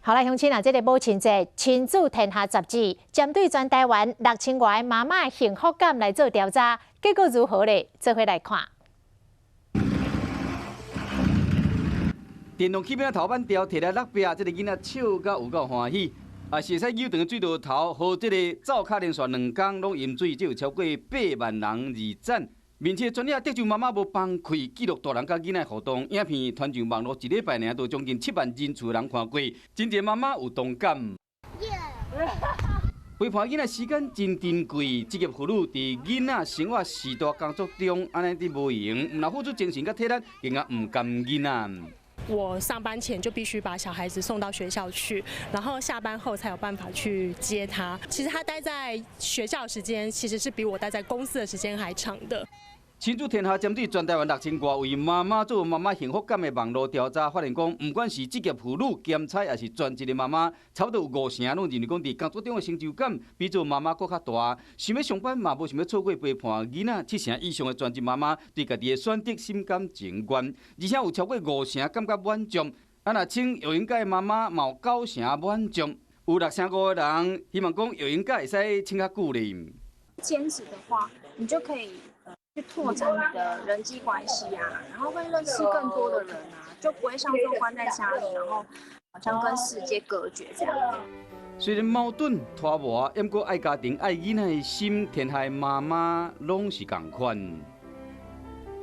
好來，鄉親啊，這个母親節，親子天下雜誌針對全台灣6000外媽媽幸福感來做調查，結果如何咧？做伙來看。電動氣餅頭板掉，提來落壁，這个囡仔笑甲有夠歡喜。啊，是會使扭斷水道頭，予這个灶跤連續2工攏淹水，這有超過8萬人二讚。面試專業得獎媽媽無崩潰，記錄大人佮囡仔互動影片，傳上網路一禮拜爾，都將近7萬人次人看過，真濟媽媽有同感。陪伴囡仔時間真珍貴，職業婦女佇囡仔生活時代工作中，按呢佇無閒，毋但付出精神佮體力，更加毋甘囡仔。我上班前就必須把小孩子送到學校去，然後下班後才有辦法去接他。其實他待在學校時間，其實是比我待在公司的時間還長的。親子天下針對全台灣6000外位媽媽做媽媽幸福感的網路調查，發現講，毋管是職業婦女、兼差，抑是全職的媽媽，差不多有五成攏認為講，佇工作中的成就感比做媽媽閣較大。想欲上班嘛，無想欲錯過陪伴囡仔，七成以上的全職媽媽對家己的選擇心甘情願，而且有超過五成感覺滿足。啊，若請育嬰假的媽媽嘛有九成滿足，有6成5的人希望講育嬰假會使請較久咧。兼職的話，你就可以去拓展你的人際關係啊，然後會認識更多的人啊，就不會像說關在家裡，然後好像跟世界隔絕這樣。雖然矛盾拖磨，毋過愛家庭愛囡仔的心，天下媽媽攏是仝款。